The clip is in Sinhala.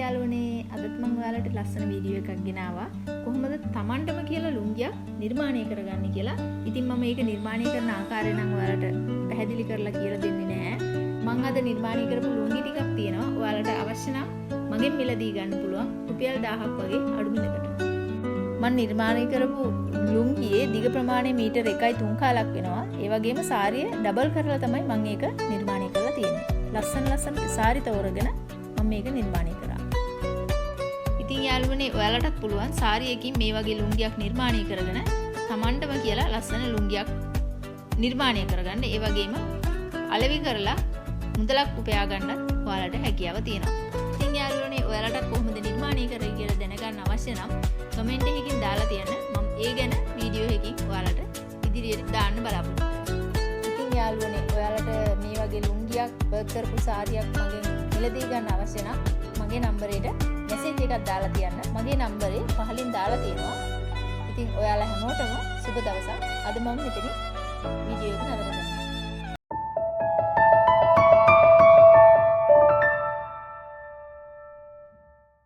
යාළුවනේ, අදත් මම ඔයාලට ලස්සන වීඩියෝ එකක් ගෙනාවා. කොහොමද තමන්ටම කියලා ලුංගියක් නිර්මාණය කරගන්නේ කියලා. ඉතින් මම මේක නිර්මාණය කරන ආකාරය නම් ඔයාලට පැහැදිලි කරලා කියලා දෙන්නේ නැහැ. මං අද නිර්මාණය කරපු ලුංගි ටිකක් තියෙනවා. ඔයාලට අවශ්‍ය නම් මගෙන් මිලදී ගන්න පුළුවන් රුපියල් 1000ක් වගේ අඩු මිලකට. මං නිර්මාණය කරපු ලුංගියේ දිග ප්‍රමාණය මීටර් 1.3 කාලක් වෙනවා. ඒ වගේම සාරිය ඩබල් කරලා තමයි මං ඒක නිර්මාණය කරලා තියෙන්නේ. ලස්සන ලස්සන සාරි තෝරගෙන මම මේක නිර්මාණය කරා. ඉතින් යාළුවනේ, ඔයාලටත් පුළුවන් සාරියකින් මේ වගේ ලුංගියක් නිර්මාණය කරගෙන තමන්ටම කියලා ලස්සන ලුංගියක් නිර්මාණය කරගන්න. ඒ වගේම අලෙවි කරලා මුදලක් උපයා ගන්නත් ඔයාලට හැකියාව තියෙනවා. ඉතින් යාළුවනේ, ඔයාලටත් කොහොමද නිර්මාණය කරේ කියලා දැනගන්න අවශ්‍ය නම් කමෙන්ට් එකකින් දාලා තියන්න. මම ඒ ගැන වීඩියෝ එකකින් ඔයාලට ඉදිරියට දාන්න බලාපොරොත්තු වෙනවා. ඉතින් යාළුවනේ, ඔයාලට මේ වගේ ලුංගියක් වර්ක් කරපු සාරියක් මගෙන් මිලදී ගන්න අවශ්‍ය නම් මගේ නම්බරයට මැසේජ් එකක් දාලා තියන්න. මගේ නම්බරේ පහලින් දාලා තියෙනවා. ඉතින් ඔයාලා හැමෝටම සුබ දවසක්. අද මම මෙතනින් වීඩියෝ එක නතර කරනවා.